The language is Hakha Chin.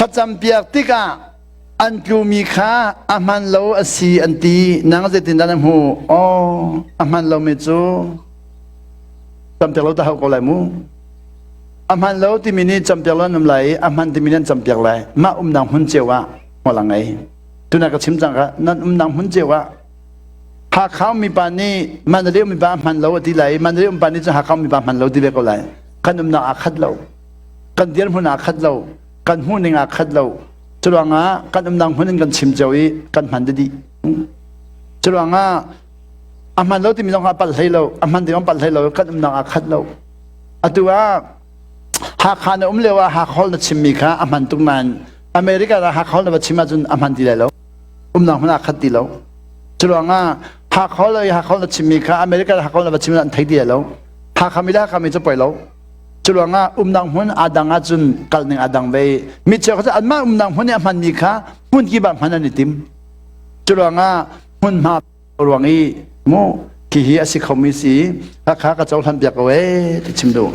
Thlacampiak tikah an tlumi kha a hman lo a si an ti. Nang zeitindah na hmuh? Aw, a hman lomi cu campiak lo ta hau ko lai mu. A hman lo timi nih campiak lo an um lai i a hman timi nih an campiak lai. Mah umnak hmun cio ah hmual a ngei. Tuna ka chim cang kha nan umnak hmun cio ah Hakha mipa nih Mandalay mipa a hman lo a ti lai i Mandalay umpa nih cun Hakha mipa hman lo ti ve ko lai. Kan umnak aa khat lo. Kan dirhmun aa khat lo. Kan hmuhning aa khat lo. Curuangah kan umnak hmun in kan chim cio i kan hman dih. Curuangah a hman lo timi zong kha a palh hlei lo. A hman ti zong palh hlei lo. Kan umnak aa khat lo. Atu ah Hakha na um lio ah Hakha holh na chimmi kha a hman tuk nain America ah Hakha holh na va chim ahcun a hman ti lai lo. Umnak hmun ah khat ti lo. Curuangah Hakha holh i Hakha holh na chimmi kha America ah Hakha holh na va chim an thei ti lai lo. Hakha mi le Hakha mi cu poi lo. Curuangah umnak hmun aa dang ahcun kal ning aa dang ve. Mi cheu kha anmah umnak hmun i a hmanmi kha hmun kip ah hman an i tim. Curuangah hmunhma ruang i mu khi hi a si khomi si Hakha ka cohlan piak ko ee ti chim duh.